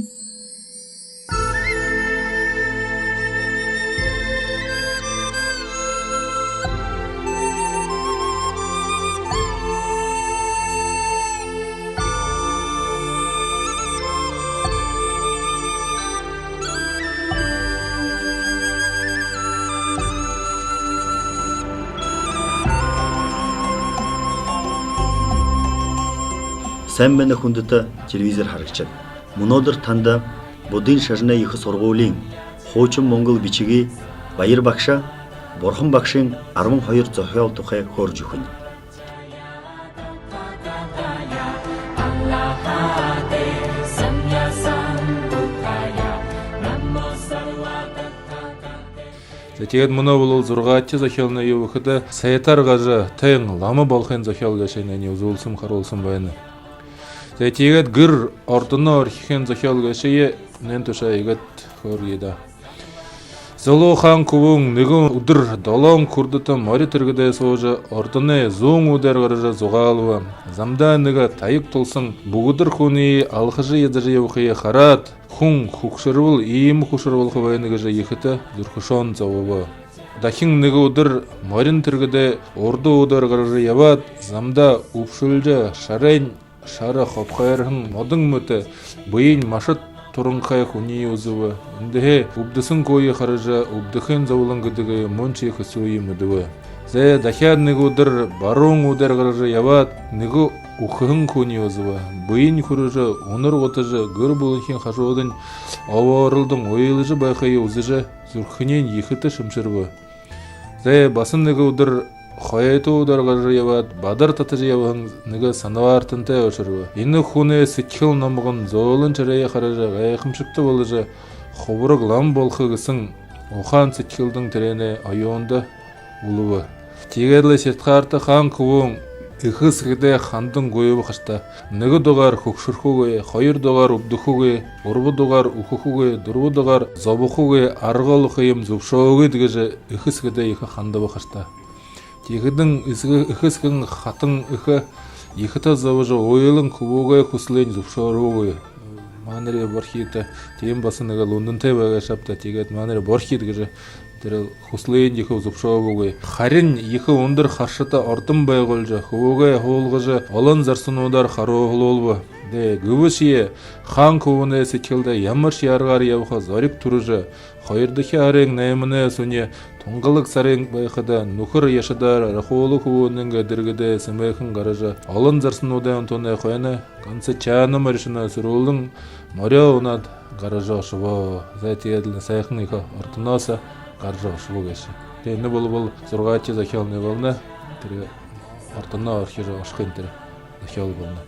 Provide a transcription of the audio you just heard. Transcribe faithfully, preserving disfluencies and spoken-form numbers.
Сайн байна, хүндэтэ телевизор харагшад. Мүнөөдэр танда Буддын шажанай ехэ һургуулиин хуушан монгол бэшэгэй Баяр багша Бурхан багшын арбан хоёр зохёол тухай хөөрэжэ үгэхэнь. За, тиигээд мүнөө болбол зургаадахи зохёолынь юу гэхэдэ, сайтар гаража, тэн лама болохын зохёол гээшые энээниие үзүүлһэн, харуулһан байна. За, тиигээд гэр ордоноо орхихын зохёол гээшые энээн тушаа иигээд хөөрэе даа. Залуу хаан хүбүүн нэгэн үдэр долоон хүрдэтэ мори тэргэдээ һуужа, ордоной зүүн үүдээр гаража зугаалба. Замдаа нэгэ таяг тулаһан бүгэдэр хүниие алхажа ядажа ябахые хараад, хүн хүгшэрбэл иимэ хүшэр болохо байна гэжэ ехэтэ зүрхэшөөн зобобо. Дахин нэгэ үдэр морин тэргэдээ урда үүдээр гаража ябаад, замдаа үбшэлжэ, шарайнь шара хобхойрһон модон мэтэ бэень машад туранхай хүниие үзэбэ. Эндэһээ үбдэһэн хүниие хаража, үбдэхын зоболон гэдэгые мүншье хэсүү юм мэдэбэ. Зай, дахяад нэгэ үдэр баруун үүдээр гаража ябаад, нэгэ үхэһэн хүниие үзэбэ. Бэень хүрэжэ, үнэр гутажа, гэр бүлынхин хажуудань обооролдон уйлажа байхые үзэжэ, зүрхэниинь ехэтэ шэмшэрбэ. Зай, баһа нэгэ үдэр хойто үүдээр гаража ябаад, бадар татажа ябаһан нэгэ санабаартантай ушарба. Энэ хүнэй сэдьхэл номгон, зөөлэн шарайе хаража, гайхамшагта боложо, хубараг лама болохо гэһэн ухаан сэдьхэлдэнь тэрээнэй оюунда үлэбэ. Тиигээд лэ Сиддхартха хаан хүбүүн эхэ эсэгэдээ хандан гуйба ха юм даа. Нэгэ дугаар хүгшэрхэгүй, хоёр дугаар үбдэхэгүй, гурба дугаар үхэхэгүй, дүрбэ дугаар зобохогүй арга олохо юм зүбшөөгыт гэжэ эхэ эсэгэдээ ехэ хандаба ха юм даа. Тиихэдэнь эсэгэ-, эхэ эсэгэнь хатан эхэ ехэтэ зобожо, уйлан хүбүүгээ хүсэлынь зүбшөөрөөгүй. Маанарай Борхитой тиимэ баһа нэгэ лүндэнтэй байгаа шабта. Тиигээд маанарай Борхид гэжэ тэрэ хүсэлынь ехэ зүбшөөгөөгүй. Харин ехэ үндэр харшата ордон байгуулжа, хүбүүгээ һуулгажа, олон зарасануудаар харууһалуулба. Даа, гэбэшье хаан хүбүүнэй сэдьхэлдэ ямаршье аргаар ябаха зориг түрэжэ, хоёрдохи һарын найманай һүни тунгалаг сарай байхада, нүхэр яшадаар Рахула хүбүүнэйнгээ дэргэдэ сэмээхэн гаража, олон зарасануудай унтуунай хойно ганса Чана моришоной һэрүүлэн морёо унаад гаража ошобо. Зай, тиигээд лэ һайхан ехэ ордонһоо гаража ошобо гээшэ. Тээ, энэ болбол зургаадахи зохёолынь болоно. Тэрэ ордонһоо орхижо ошохын тэрэ зохёол болоно.